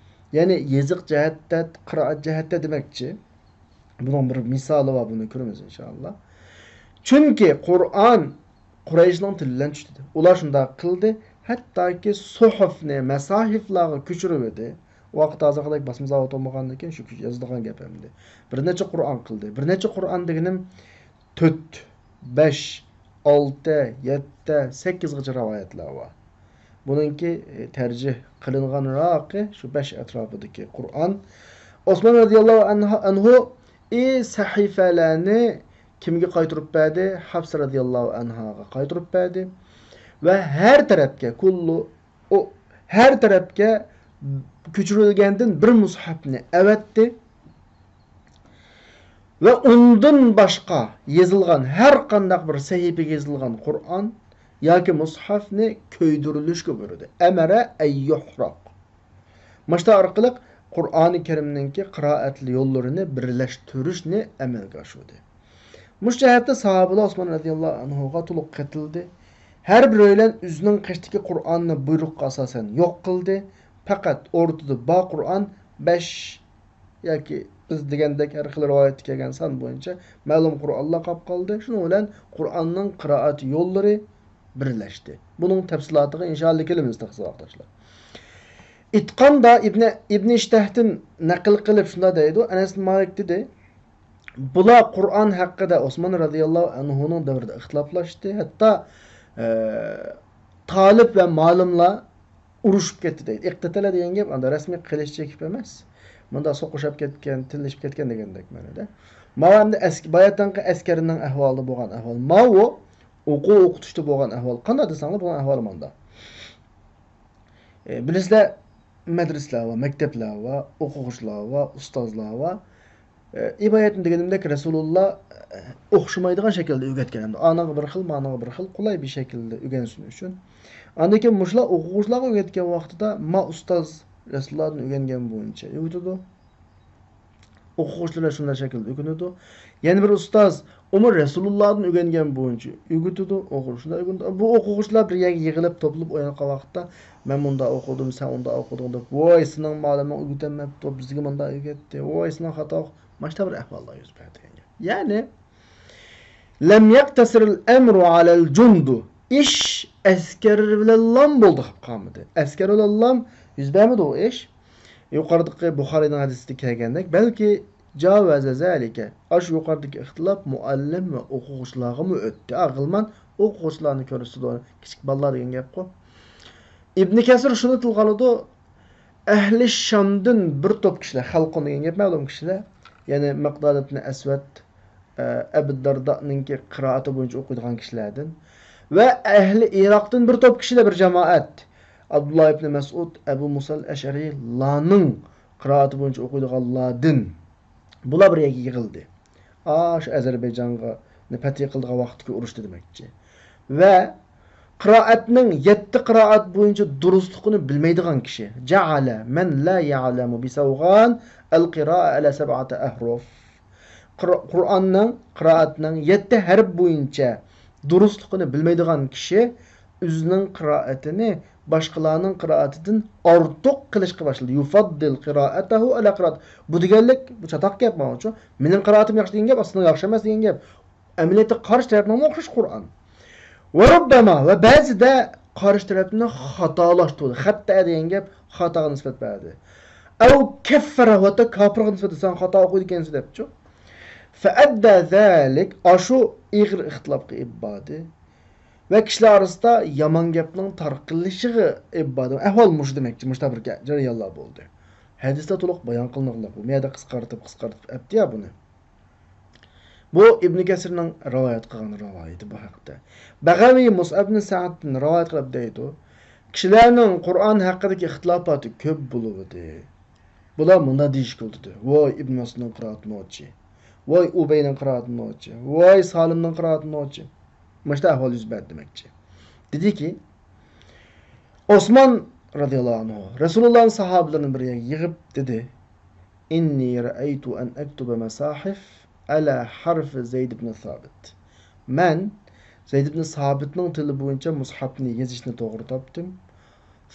يەنى يېزىق جەھەتتە، قىرائەت جەھەتتە دېمەكچى. بۇنىڭ بىر مىسالى بار، بۇنى كۆرىمىز ئىنشائاللا. چۈنكى قۇرئان قۇرەيشنىڭ تىلى بىلەن چۈشتى. ئۇلار شۇنداق قىلدى. ھەتتاكى سۇھۇفنى، مەساھىفلارغا كۆچۈرۈۋىدى. ئۇ ۋاقىت ھازىرقىدەك باسما زاۋۇت بولمىغاندىن كېيىن شۇ يازىدىغان گەپ ئەمدى. بىر نەچچە قۇرئان قىلدى. بىر نەچچە قۇرئان دېگىنىم تۆت، بەش، ئالتە، يەتتە، سەككىزغىچە رىۋايەتلەر بار. بۇنىڭكى، ئى، تەرجىھ قىلىنغانراقى شۇ بەش ئەتراپىدىكى قۇرئان. ئوسمان رەزىياللاھۇ ئەنھا-، ئەنھۇ، ئى، سەھىفەلەرنى كىمگە قايتۇرۇپ بەردى؟ ھەپسە رەزىياللاھۇ ئەنھاغا قايتۇرۇپ بەردى. ۋە ھەر تەرەپكە، كۇللۇ، ئۇ ھەر تەرەپكە كۆچۈرۈلگەندىن بىر مۇسھەپنى ئەۋەتتى. ۋە ئۇندىن باشقا يېزىلغان ھەر قانداق بىر سەھىپىگە يېزىلغان قۇرئان ياكى مۇسھەفنى كۆيدۈرۈلۈشكە بۇيرۇدى. ئەمەرە ئەن يۇھرەق. مۇشۇ ئارقىلىق قۇرئانى كەرىمنىڭكى قىرائەت يوللىرىنى بىرلەشتۈرۈشنى ئەمەلگە ئاشۇردى. مۇشۇ جەھەتتە ساھابىلار ئوسمان رەزىياللاھۇ ئەنھۇغا تولۇق قېتىلدى. ھەر بىرەيلەن ئۆزىنىڭ قېشىدىكى قۇرئاننى بۇيرۇققا ئاساسەن يوق قىلدى. پەقەت ئورتىدا بار قۇرئان بەش ياكى بىز دېگەندەك ھەر خىل رىۋايەتتە كەلگەن سان بويىچە مەلۇم قۇرئانلار قاپ قالدى. شۇنىڭ بىلەن قۇرئاننىڭ قىرائەت يوللىرى بىرلەشتى. بۇنىڭ تەپسىلاتىغا ئىنشائاللا كېلىمىز تېخى، ساۋاقداشلار. ئىتقاندا ئىبنى، ئىبنى ئىشتەھدىن نەقىل قىلىپ شۇنداق دەيدۇ، ئەنەس مالىك دېدى، بۇلار قۇرئان ھەققىدە ئوسمان رەزىياللاھۇ ئەنھۇنىڭ دەۋرىدە ئىختىلاپلاشتى. ھەتتا، ئە، تالىپ ۋە مالىملار ئۇرۇشۇپ كەتتى دەيدۇ. ئىقتىتەلە دېگەن گەپ ئاندا رەسمىي قىلىچ چېكىپ ئەمەس. مۇنداق سوقۇشۇپ كەتكەن، تىللىشىپ كەتكەن دېگەندەك مەنىدە. ماۋۇ ئەمدى ئەسك-، باياتىنقى ئەسكەرنىڭ ئەھۋالىدا بولغان ئەھۋال. ماۋۇ ئوقۇ ئوقۇتۇشتا بولغان ئەھۋال. قانداق دېسەڭلار، بۇنىڭ ئەھۋالى مۇنداق. ئە، بىلىسىلەر، مەدرىسىلەر بار، مەكتەپلەر بار، ئوقۇغۇچىلار بار، ئۇستازلار بار. ئە، ئىبادەتنى دېگىنىمدەك رەسۇلۇللا، ئە، ئوخشىمايدىغان شەكىلدە ئۆگەتكەن. ئەمدى ئانىڭغا بىر خىل، مانىڭغا بىر خىل، قولاي بىر شەكىلدە ئۆگەنسۇن ئۈچۈن. ئاندىن كېيىن مۇشۇلار ئوقۇغۇچىلارغا ئۆگەتكەن ۋاقتىدا، ما ئۇستاز رەسۇلۇللادىن ئۆگەنگەن بويىچە ئۆگىتىدۇ. ئوقۇغۇچىلار شۇنداق شەكىلدە ئۆگىنىدۇ. يەنە بىر ئۇستاز، ئۇمۇ رەسۇلۇللادىن ئۆگەنگەن بويىچە ئۆگىتىدۇ، ئوقۇغۇچىلار ئۆگىنىدۇ. بۇ ئوقۇغۇچىلار بىر يەرگە يىغىلىپ، توپلىلىپ ئويناۋاتقان ۋاقىتتا، مەن مۇنداق ئوقۇدۇم، سەن ئۇنداق ئوقۇدۇڭ دەپ، ۋاي، سېنىڭ مالىمىڭ ئۆگىتەلمەپتۇ، بىزگە مۇنداق ئۆگەتتى، ۋاي، سېنىڭ خاتا ئوق-، ماشتا بىر ئەھۋاللار يۈز بەردى دېگەن گەپ. يەنى، لم يقتصر الأمر على الجند. ئىش ئەسكەر بىلەنلا بولدى، قالمىدى. ئەسكەر بىلەنلا يۈز بەرمىدى ئۇ ئىش. يۇقىرىدىكى بۇخارىينىڭ ھەدىسىدە كەلگەندەك، بەلكى جاۋەزە زەلىكە. ئاشۇ يۇقىرىدىكى ئىختىلاپ مۇئەللىم ۋە ئوقۇغۇچىلارغىمۇ ئۆتتى. ئا، غىلمان ئوقۇغۇچىلارنى كۆرسىتىدۇ، كىچىك بالىلار دېگەن گەپقۇ. ئىبنى كەسىر شۇنى تىلغا ئالىدۇ، ئەھلى شامدىن بىر توپ كىشىلەر، خەلقۇن دېگەن گەپ مەلۇم كىشىلەر، يەنى مىقداد ئىبنى ئەسۋەد، ئە، ئەبۇ دەردانىڭكى قىرائىتى بويىچە ئوقۇيدىغان كىشىلەردىن ۋە ئەھلى ئىراقتىن بىر توپ كىشىلەر، بىر جامائەت، ئابدۇللا ئىبنى مەسئۇد، ئەبۇ مۇسال ئەشئەرىلارنىڭ قىرائىتى بويىچە ئوقۇيدىغانلاردىن بۇلار بىر يەرگە يىغىلدى. ئاشۇ ئەزەربەيجانغا پەتھى قىلىدىغان ۋاقىتتىكى ئۇرۇشتا دېمەكچى. ۋە قىرائەتنىڭ يەتتە قىرائەت بويىچە دۇرۇسلۇقىنى بىلمەيدىغان كىشى. جەئەلە مەن لا يەئلەمۇ بىسەۋغان ئەل قىرائە ئەلە سەبئەتە ئەھرۇف. قۇر-، قۇرئاننىڭ، قىرائەتنىڭ يەتتە ھەرپ بويىچە دۇرۇسلۇقىنى بىلمەيدىغان كىشى ئۆزىنىڭ قىرائىتىنى باشقىلارنىڭ قىرائىتىدىن ئارتۇق قىلىشقا باشلىدى. يۇفەددىل قىرائەتەھۇ ئەلا قىرائەت. بۇ دېگەنلىك، بۇ چاتاق گەپ ماڭىچۇ. مېنىڭ قىرائىتىم ياخشى دېگەن گەپ، ئاستىنىڭ ياخشى ئەمەس دېگەن گەپ. ئەمەلىيەتتە قارشى تەرەپنىڭمۇ ئوخشاش قۇرئان. ۋە رۇببەما، ۋە بەزىدە قارشى تەرەپنى خاتالاشتۇردى. خەتتە دېگەن گەپ خاتاغا نىسبەت بەردى. ئەۋ كەففەرە، ۋە كاپىرغا نىسبەت، سەن خاتا ئوقۇيدىكەنسەن دەپچۇ. فەئەددە زەلىك، ئاشۇ ئېغىر ئىختىلاپقا ئېلىپ باردى. ۋە كىشىلەر ئارىسىدا يامان گەپنىڭ تارقىلىشىغا ئېلىپ باردى. ئەھۋال مۇشۇ دېمەكچى، مۇشۇنداق بىر گە-، جەريانلار بولدى. ھەدىستە تولۇق بايان قىلىنغانلىق بۇ. مۇ يەردە قىسقارتىپ، قىسقارتىپ ئەپتىيا بۇنى. بۇ ئىبنى كەسىرنىڭ رىۋايەت قىلغان رىۋايىتى بۇ ھەقتە. بەغەۋى مۇسئەب ئىبنى سەئدتىن رىۋايەت قىلىپ دەيدۇ، كىشىلەرنىڭ قۇرئان ھەققىدىكى ئىختىلاپاتى كۆپ بولۇۋىدى. بۇلار مۇنداق دېيىشكە ئۇنتۇدى، ۋاي ئىبن مەسئۇدنىڭ قىرائىتى نوچى. ۋاي ئۇبەينىڭ قىرائىتىنى ئوچى، ۋاي سالىمنىڭ قىرائىتىنى ئوچى. مۇشۇنداق ئەھۋال يۈز بەردى دېمەكچى. دېدىكى، ئوسمان رەزىياللاھۇ ئەنھۇ رەسۇلۇللاھنى ساھابىلىرىنى بىر يەرگە يىغىپ دېدى، «إني رأيت أن أكتب مصاحف على حرف زيد بن ثابت.» مەن زەيد ئىبن سابىتنىڭ تىلى بويىچە مۇسھەپنى يېزىشنى توغرا تاپتىم.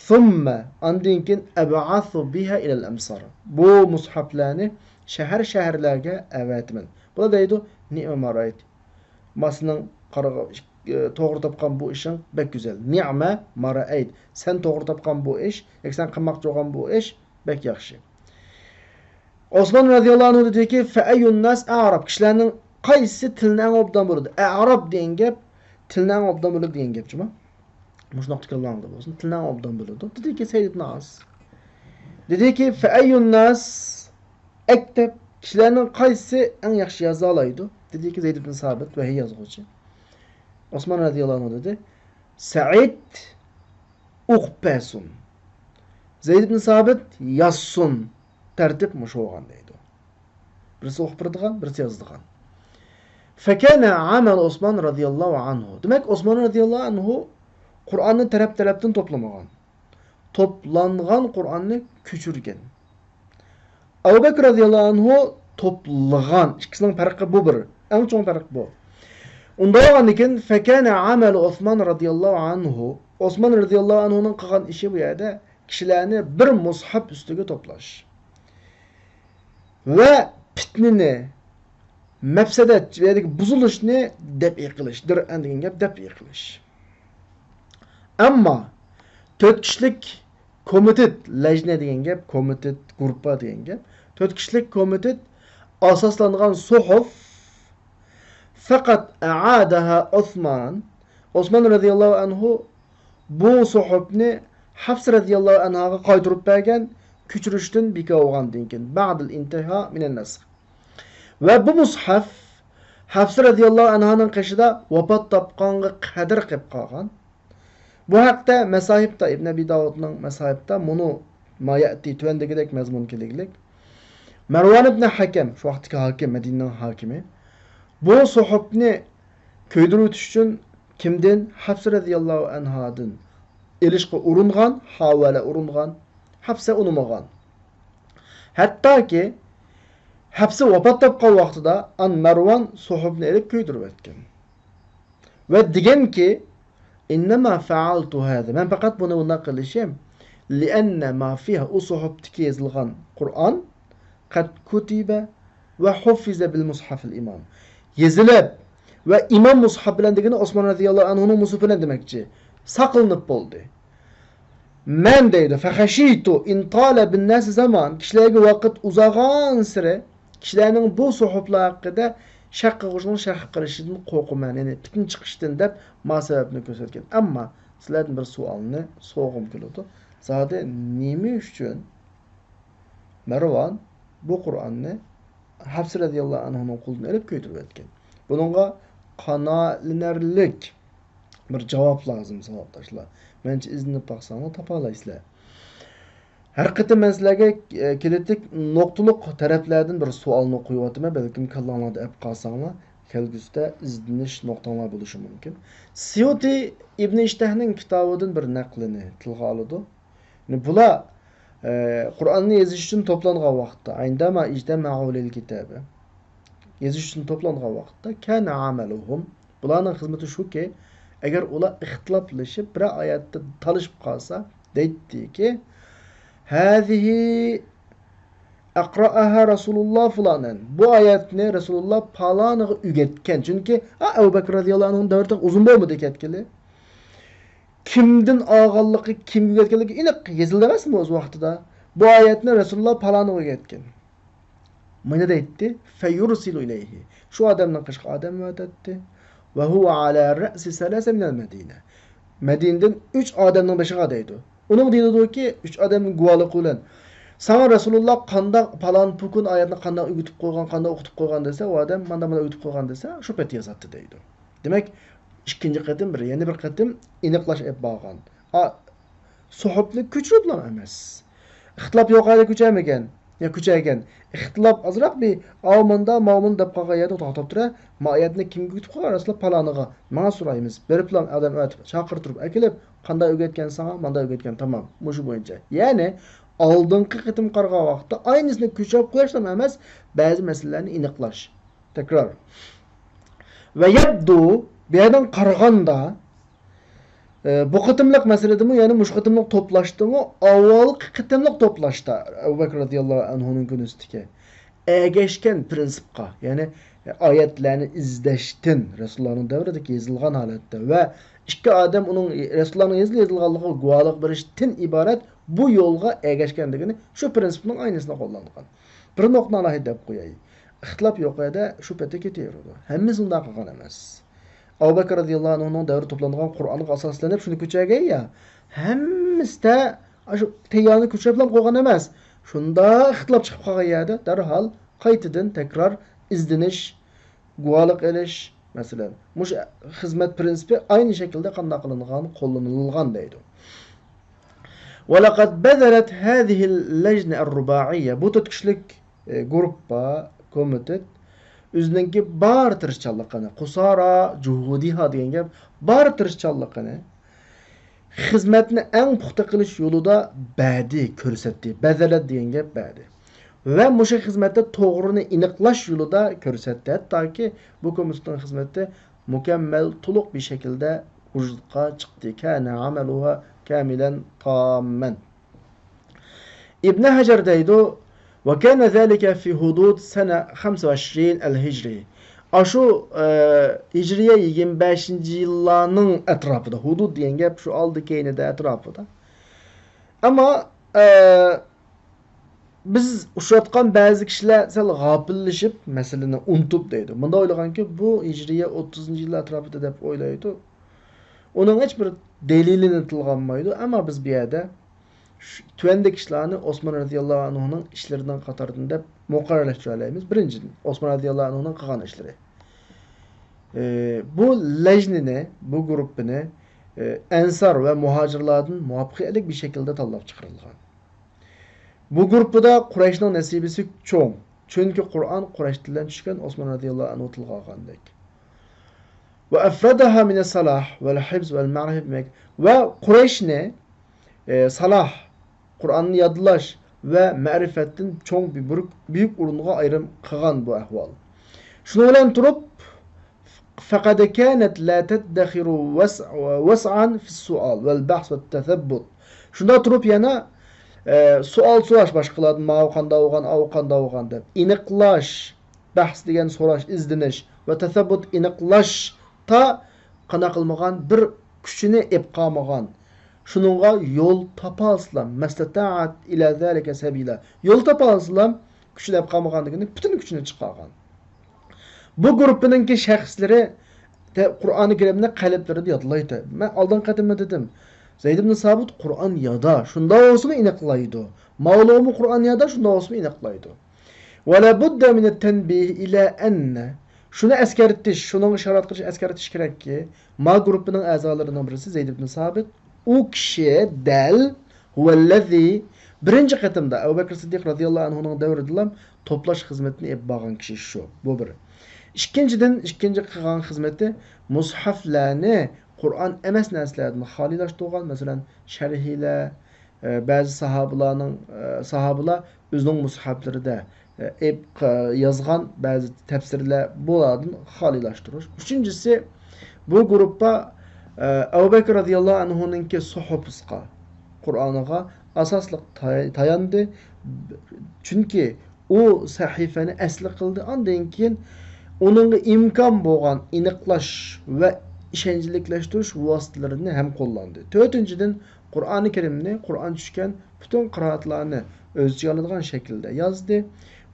ثم، ئاندىن كېيىن، أبعث بها إلى الأمصار. بۇ مۇسھەپلەرنى شەھەر-شەھەرلەرگە ئەۋەتىمەن. بۇلار دەيدۇ، نىئمە ما رەئەيت. ما سېنىڭ قارىغا-، ئى، توغرا تاپقان بۇ ئىشىڭ بەك گۈزەل. نىئمە ما رەئەيت. سەن توغرا تاپقان بۇ ئىش، ياكى سەن قىلماقچى بولغان بۇ ئىش بەك ياخشى. ئوسمان رەزىياللاھۇ ئەنھۇ دېدىكى، فأي الناس أعرب، كىشىلەرنىڭ قايسى تىلنى ئەڭ ئوبدان بىلىدۇ؟ ئەرەب دېگەن گەپ، تىلنى ئەڭ ئوبدان بىلىدۇ دېگەن گەپ جۇما. مۇشۇ نۇقتا كاللاڭدا بولسۇن، تىلنى ئوبدان بىلىدۇ. دېدىكى، سەيد ئىبن ئاس. دېدىكى، فأي الناس أكتب، كىشىلەرنىڭ قايسىسى ئەڭ ياخشى يازالايدۇ؟ دېدىكى، زەيد ئىبن سابىت، ۋەھىي يازغۇچى. ئوسمان رەزىياللاھۇ ئەنھۇ دېدى، سەئىد ئوقۇپ بەرسۇن. زەيد ئىبن سابىت يازسۇن. تەرتىپ مۇشۇ بولغان دەيدۇ. بىرسى ئوقۇپ بېرىدىغان، بىرسى يازىدىغان. فكان عمل عثمان رضي الله عنه. دېمەك، ئوسمان رەزىياللاھۇ ئەنھۇ قۇرئاننى تەرەپ-تەرەپتىن توپلىمىغان. توپلانغان قۇرئاننى كۆچۈرگەن. ئەبۇ بەكرى رەزىياللاھۇ ئەنھۇ توپلىغان. ئىككىسىنىڭ پەرقى بۇ بىر. ئەڭ چوڭ پەرق بۇ. ئۇنداق بولغاندىن كېيىن، فكان عمل عثمان رضي الله عنه. ئوسمان رەزىياللاھۇ ئەنھۇنىڭ قىلغان ئىشى بۇ يەردە كىشىلەرنى بىر مۇسھەپ ئۈستىگە توپلاش. ۋە پىتنىنى، مەپسەدە، يەنى بۇزۇلۇشنى دەپئى قىلىش. دەرئەن دېگەن گەپ دەپئى قىلىش. ئەمما تۆت كىشىلىك كومىتېت، لەجنە دېگەن گەپ، كومىتېت، گۇرۇپپا دېگەن گەپ. تۆت كىشىلىك كومىتېت ئاساسلانغان سوھۇف فەقەت ئەئادەھا ئوسمان. ئوسمان رەزىياللاھۇ ئەنھۇ بۇ سوھۇفنى ھەپسە رەزىياللاھۇ ئەنھاغا قايتۇرۇپ بەرگەن، كۆچۈرۈشتىن بىكار بولغاندىن كېيىن، بەئدەل ئىنتىھا مىنەن نەسخ. ۋە بۇ مۇسھەف ھەپسە رەزىياللاھۇ ئەنھانىڭ قېشىدا ۋاپات تاپقانغا قەدەر قېلىپ قالغان. بۇ ھەقتە مەساھىبتا، ئىبن ئەبى داۋۇدنىڭ مەساھىبتا مۇنۇ ما يەتى، تۆۋەندىكىدەك مەزمۇن كېلىگلىك. مەرۋان ئىبن ھەكەم، شۇ ۋاقىتتىكى ھاكىم، مەدىنىنىڭ ھاكىمى، بۇ سوھۇفنى كۆيدۈرۈۋېتىش ئۈچۈن كىمدىن؟ ھەپسە رەزىياللاھۇ ئەنھادىن ئېلىشقا ئۇرۇنغان، ھاۋالە ئۇرۇنغان، ھەپسە ئۇنىمىغان. ھەتتاكى ھەپسە ۋاپات تاپقان ۋاقتىدا ئان مەرۋان سوھۇفنى ئېلىپ كۆيدۈرۈۋەتكەن. ۋە دېگەنكى، إنما فعلت هذا، مەن پەقەت بۇنى بۇنداق قىلىشىم، لأن ما فيها، ئۇ سوھۇفتىكى يېزىلغان قۇرئان، قد كتب وحفظ بالمصحف الإمام، يېزىلىپ ۋە ئىمام مۇسھەپ بىلەن دېگىنى ئوسمان رەزىياللاھۇ ئەنھۇنىڭ مۇسھەپى بىلەن دېمەكچى، ساقلىنىپ بولدى. مەن دەيدۇ، فخشيت إن طال بالناس زمان، كىشىلەرگە ۋاقىت ئۇزارغانسېرى كىشىلەرنىڭ بۇ سوھۇفلار ھەققىدە شەك قىلغۇچىنىڭ شەك قىلىشىدىن قورقىمەن، يەنى پىتنە چىقىشتىن دەپ ما سەۋەبنى كۆرسەتكەن. ئەمما سىلەردىن بىر سوئالنى سورىغۇم كېلىدۇ. زادى نېمە ئۈچۈن مەرۋان بۇ قۇرئاننى ھەپسە رەزىياللاھۇ ئەنھۇنىڭ قولىدىن ئېلىپ كۆيدۈرۈۋەتكەن؟ بۇنىڭغا قانائەتلىنەرلىك بىر جاۋاب لازىم، ساۋاقداشلار. مەنچە ئىزدىنىپ باقساڭلار تاپالايسىلەر. ھەر قېتىم مەن سىلەرگە، ئە، كىرىتىك نۇقتىلىق تەرەپلەردىن بىر سوئالنى قويۇۋاتىمەن، بەلكىم كاللاڭلاردا ئەپ قالساڭلار، كەلگۈسىدە ئىزدىنىش نۇقتاڭلار بولۇشى مۇمكىن. سيۇتى ئىبن ئىشتەھنىڭ كىتابىدىن بىر نەقلىنى تىلغا ئالىدۇ. يەنى بۇلار، ئە، قۇرئاننى يېزىش ئۈچۈن توپلانغان ۋاقىتتا، عندما اجتمعوا للكتابة، يېزىش ئۈچۈن توپلانغان ۋاقىتتا، كان عملهم، بۇلارنىڭ خىزمىتى شۇكى، ئەگەر ئۇلار ئىختىلاپلىشىپ، بىرەر ئايەتتە تالىشىپ قالسا، دەيتتىكى، هذه أقرأها رسول الله فلانا، بۇ ئايەتنى رەسۇلۇللا پالانىغا ئۆگەتكەن. چۈنكى، ئا، ئەبۇ بەكرى رەزىياللاھۇ ئەنھۇنىڭ دەۋرىدە ئۇزۇن بولمىدى كەتكىلى. كىمدىن ئالغانلىقى، كىمگە ئۆگەتكەنلىكى ئېنىق يېزىلدى ئەمەسمۇ ئۆز ۋاقتىدا؟ بۇ ئايەتنى رەسۇلۇللا پالانىغا ئۆگەتكەن. مانا دەيتتى، فيرسل إليه. شۇ ئادەمنىڭ قېشىغا ئادەم ئەۋەتەتتى. وهو على رأس ثلاثة من المدينة. مەدىنىدىن ئۈچ ئادەمنىڭ بېشىغا دەيدۇ. ئۇنىڭ دېيىلىدۇكى، ئۈچ ئادەمنىڭ گۇۋاھلىقى بىلەن، ساڭا رەسۇلۇللا قانداق، پالان پۇكۇن ئايەتنى قانداق ئۆگىتىپ قويغان، قانداق ئوقۇتۇپ قويغان دېسە، ئۇ ئادەم مانداق مانداق ئۆگىتىپ قويغان دېسە، شۇ پېتى يازاتتى دەيدۇ. دېمەك، ئىككىنچى قېتىم بىر، يەنە بىر قېتىم ئېنىقلاش ئېلىپ بارغان. ئا، سوھۇفنى كۆچۈرۈپلا ئەمەس. ئىختىلاپ يوق ھالدا كۆچۈرمىگەن. يا كۆچەگەن. ئىختىلاپ ئازراق بىر ئاۋماندا، ماۋماندا دەپ قالغان يەردە توختاپ تۇرە. ما ئايەتنى كىمگە كۈتۈپ قالغان؟ رەسۇلاللا پالانىغا. ماڭا سورايمىز. بېرىپلا ئادەم ئەۋەتىپ، چاقىرتۇرۇپ ئەكېلىپ، قانداق ئۆگەتكەن ساڭا، مانداق ئۆگەتكەن، تامام. مۇشۇ بويىچە. يەنى ئالدىنقى قېتىم قارىغان ۋاقىتتا ئاينىسىنى كۈچەپ قويۇشلا ئەمەس، بەزى مەسىلىلەرنى ئېنىقلاش. تەكرار. ۋە يەبدۇ، بۇ يەردىن قارىغاندا، ئە، بۇ قېتىملىق مەسىلىدىمۇ، يەنى مۇشۇ قېتىملىق توپلاشتىمۇ، ئاۋۋالقى قېتىملىق توپلاشتا ئەبۇ بەكرى رەزىياللاھۇ ئەنھۇنىڭ كۈنىسىدىكى ئەگەشكەن پىرىنسىپقا، يەنى ئايەتلەرنى ئىزدەشتىن، رەسۇلۇللانىڭ دەۋرىدىكى يېزىلغان ھالەتتە ۋە ئىككى ئادەم ئۇنىڭ، رەسۇلۇللانىڭ يېزىلىپ يېزىلغانلىقىغا گۇۋاھلىق بېرىشتىن ئىبارەت بۇ يولغا ئەگەشكەن دېگىنى شۇ پىرىنسىپنىڭ ئاينىسىنى قوللانغان. بىر نۇقتىنى ئالاھىدە دەپ قوياي. ئىختىلاپ يوق يەردە شۇ پېتى كېتىۋېرىدۇ. ھەممىسى ئۇنداق قىلغان ئەمەس. ئەبۇ بەكرى رەزىياللاھۇ ئەنھۇنىڭ دەۋرىدە توپلانغان قۇرئانغا ئاساسلىنىپ شۇنى كۆچەرگەن يا، ھەممىسىدە ئاشۇ تەييارنى كۆچۈرۈپلا قويغان ئەمەس. شۇنداق ئىختىلاپ چىقىپ قالغان يەردە دەرھال قايتىدىن تەكرار ئىزدىنىش، گۇۋاھلىق ئېلىش، مەسىلەن، مۇشۇ خىزمەت پىرىنسىپى ئاينى شەكىلدە قانداق قىلىنغان، قوللىنىلغان دەيدۇ. ولقد بذلت هذه اللجنة الرباعية، بۇ تۆت كىشىلىك، ئى، گۇرۇپپا، كومىتېت ئۆزىنىڭكى بار تىرىشچانلىقىنى، قۇسارا جۇھۇدىھا دېگەن گەپ، بار تىرىشچانلىقىنى خىزمەتنى ئەڭ پۇختا قىلىش يولىدا بەردى، كۆرسەتتى. بەزەلەت دېگەن گەپ بەردى. ۋە مۇشۇ خىزمەتتە توغرىنى ئېنىقلاش يولىدا كۆرسەتتى. ھەتتاكى بۇ كومىتېتنىڭ خىزمىتى مۇكەممەل، تولۇق بىر شەكىلدە ۋۇجۇدقا چىقتى. كان عملها كاملا تاما. ئىبن ھەجەر دەيدۇ، وكان ذلك في حدود سنة خمسة وعشرين الهجري. ئاشۇ، ئە، ھىجرىيە يىگىرمە بەشىنچى يىللارنىڭ ئەتراپىدا، ھۇدۇد دېگەن گەپ شۇ ئالدى كەينىدە ئەتراپىدا. ئەمما، ئە، بىز ئۇچراتقان بەزى كىشىلەر سەل غاپىللىشىپ، مەسىلىنى ئۇنتۇپ دەيدۇ. مۇنداق ئويلىغانكى، بۇ ھىجرىيە ئوتتۇزىنچى يىل ئەتراپىدا دەپ ئويلايدۇ. ئۇنىڭ ھېچ بىر دەلىلىنى تىلغا ئالمايدۇ. ئەمما بىز بۇ يەردە شۇ تۆۋەندىكى ئىشلارنى ئوسمان رەزىياللاھۇ ئەنھۇنىڭ ئىشلىرىنىڭ قاتارىدىن دەپ مۇقەررەرلەشتۈرەلەيمىز. بىرىنچىدىن، ئوسمان رەزىياللاھۇ ئەنھۇنىڭ قىلغان ئىشلىرى. ئى، بۇ لەجنىنى، بۇ گۇرۇپپىنى، ئى، ئەنسار ۋە مۇھاجىرلاردىن مۇۋەپپەقىيەتلىك بىر شەكىلدە تاللاپ چىقىرىلغان. بۇ گۇرۇپپىدا قۇرەيشنىڭ نەسىبىسى چوڭ. چۈنكى قۇرئان قۇرەيش تىلىدىن چۈشكەن، ئوسمان رەزىياللاھۇ ئەنھۇ تىلغا ئالغاندەك. وأفردها من الصلاح والحفظ والمعرفة بىمەك-، ۋە قۇرەيشنى، ئى، سالاھ، قۇرئاننى يادلاش ۋە مەرىپەتتىن چوڭ بىر بۈرك-، بۈيۈك ئورۇنغا ئايرىم قىلغان بۇ ئەھۋال. شۇنىڭ بىلەن تۇرۇپ، فقد كانت لا تدخر وسع-، وسعا في السؤال والبحث والتثبت. شۇنداق تۇرۇپ يەنە، ئە، سوئال سوراش باشقىلاردىن، ماۋۇ قانداق بولغان، ئاۋۇ قانداق بولغان دەپ ئېنىقلاش، بەھس دېگەن سوراش، ئىزدىنىش ۋە تەسەببۇت، ئېنىقلاشتا قانداق قىلمىغان، بىر كۈچىنى ئېلىپ قالمىغان. شۇنىڭغا يول تاپالسىلا، مەستەتەئەت ئىلە زالىكە سەبىلا. يول تاپالسىلا، كۈچىنى ئېلىپ قالمىغان دېگىنى پۈتۈن كۈچىنى چىقارغان. بۇ گۇرۇپپىنىڭكى شەخسلىرى دە-، قۇرئانى كەرىمنى قەلبلىرىدە يادلايتتى. مەن ئالدىنقى قېتىممۇ دېدىم، زەيد ئىبن سابىت قۇرئان يادا، شۇنداق بولسىمۇ ئېنىقلايدۇ. ماۋلۇمۇ قۇرئان يادا، شۇنداق بولسىمۇ ئېنىقلايدۇ. ولابد من التنبيه إلى أن، شۇنى ئەسكەرتىش، شۇنىڭغا ئىشارەت قىلىش، ئەسكەرتىش كېرەككى، ما گۇرۇپپىنىڭ ئەزالىرىنىڭ بىرسى زەيد ئىبن سابىت، ئۇ كىشى دەل، هو الذي، بىرىنچى قېتىمدا ئەبۇ بەكرى سىددىق رەزىياللاھۇ ئەنھۇنىڭ دەۋرىدىلا توپلاش خىزمىتىنى ئېلىپ بارغان كىشى شۇ. بۇ بىر. ئىككىنچىدىن، ئىككىنچى قىلغان خىزمىتى مۇسھەفلەرنى قۇرئان ئەمەس نەرسىلەردىن خالىيلاشتۇرغان، مەسىلەن، شەرھىلەر، ئە، بەزى ساھابىلارنىڭ، ئە، ساھابىلار ئۆزىنىڭ مۇسھەفلىرىدە، ئە، ئېپ-، قا-، يازغان بەزى تەپسىرلەر، بۇلاردىن خالىيلاشتۇرۇش. ئۈچىنچىسى، بۇ گۇرۇپپا، ئە، ئەبۇ بەكرى رەزىياللاھۇ ئەنھۇنىڭكى سۇھۇفىسىغا، قۇرئانىغا ئاساسلىق تاي-، تاياندى. چۈنكى ئۇ سەھىفىنى ئەسلى قىلدى. ئاندىن كېيىن ئۇنىڭغا ئىمكان بولغان ئېنىقلاش ۋە ئىشەنچلىكلەشتۈرۈش ۋاسىتىلىرىنى ھەم قوللاندى. تۆتىنچىدىن، قۇرئانى كەرىمنى، قۇرئان چۈشكەن پۈتۈن قىرائەتلەرنى ئۆز ئىچىگە ئالىدىغان شەكىلدە يازدى.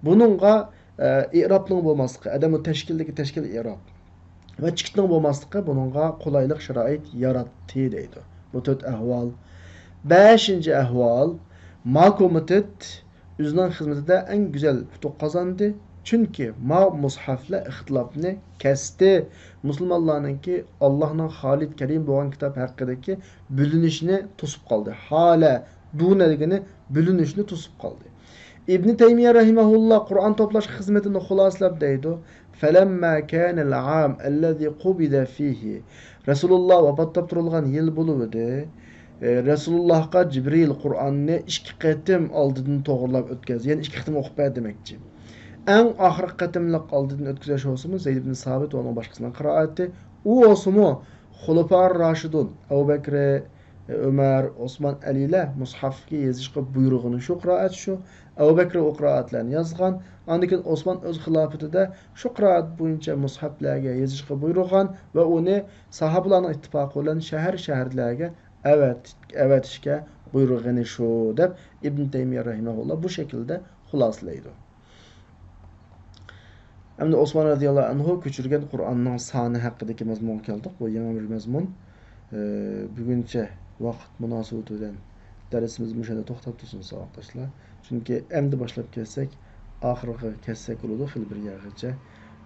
بۇنىڭغا، ئە، ئېئرابنىڭ بولماسلىقى، ئەدەمۇ تەشكىلدىكى تەشكىل ئېئراب ۋە چېكىتنىڭ بولماسلىقى بۇنىڭغا قولايلىق شارائىت ياراتتى دەيدۇ. بۇ تۆت ئەھۋال. بەشىنچى ئەھۋال، ما كومىتېت ئۆزىنىڭ خىزمىتىدە ئەڭ گۈزەل ئۇتۇق قازاندى. چۈنكى ما مۇسھەفلەر ئىختىلاپنى كەستى. مۇسۇلمانلارنىڭكى ئاللاھنىڭ خالىد كەرىم بولغان كىتاب ھەققىدىكى بۆلۈنۈشنى توسۇپ قالدى. ھالە دۇنە دېگىنى بۆلۈنۈشنى توسۇپ قالدى. ئىبنى تەيمىيە رەھىمەھۇللا قۇرئان توپلاش خىزمىتىنى خۇلاسىلەپ دەيدۇ، فەلەمما كانەل ئام ئەللەزى قۇبىزە فىھى، رەسۇلۇللا ۋاپات تاپتۇرۇلغان يىل بولۇۋىدى. ئى، رەسۇلۇللاھقا جىبرىل قۇرئاننى ئىككى قېتىم ئالدىدىن توغرىلاپ ئۆتكەزدى. يەنى ئىككى قېتىم ئوقۇپ بەر دېمەكچى. ئەڭ ئاخىرقى قېتىملىق ئالدىدىن ئۆتكۈزۈش بولسىمۇ زەيد ئىبن سابىت ۋە ئۇنىڭ باشقىسىنىڭ قىرائىتى. ئۇ بولسىمۇ خۇلىپا راشىدۇن، ئەبۇ بەكرى، ئۆمەر، ئوسمان، ئەلىلەر مۇسھەفكە يېزىشقا بۇيرۇغىنى شۇ قىرائەت شۇ. ئەبۇ بەكرى ئۇ قىرائەتلەرنى يازغان. ئاندىن كېيىن ئوسمان ئۆز خىلاپىتىدە شۇ قىرائەت بويىچە مۇسھەفلەرگە يېزىشقا بۇيرۇغان ۋە ئۇنى ساھابىلارنىڭ ئىتتىپاقى بىلەن شەھەر شەھەرلەرگە ئەۋەت-، ئەۋەتىشكە بۇيرۇغىنى شۇ، دەپ ئىبن تەيمىيە رەھىمەھۇللا بۇ شەكىلدە خۇلاسىلەيدۇ. ئەمدى ئوسمان رەزىياللاھۇ ئەنھۇ كۆچۈرگەن قۇرئاننىڭ سانى ھەققىدىكى مەزمۇنغا كەلدۇق. بۇ يېڭى بىر مەزمۇن. ئى، بۈگۈنچە ۋاقىت مۇناسىۋىتى بىلەن دەرسىمىز مۇشۇ يەردە توختاپ تۇرسۇن، ساۋاقداشلار. چۈنكى ئەمدى باشلاپ كەتسەك، ئاخىرغا كەتسەك بولىدۇ، خېلى بىر يەرگىچە.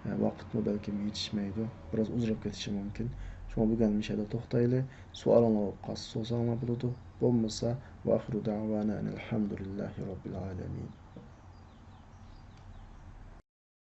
ئە، ۋاقىتمۇ بەلكىم يېتىشمەيدۇ، بىراز ئۇزىراپ كېتىشى مۇمكىن. شۇڭا بۈگۈن مۇشۇ يەردە توختايلى. سوئالىڭلار بولۇپ قالسا سورىساڭلار بولىدۇ. بولمىسا، ۋە ئاخىرۇ دەئۋانا ئەنىل ھەمدۇلىللاھى رەببىل ئالەمىن.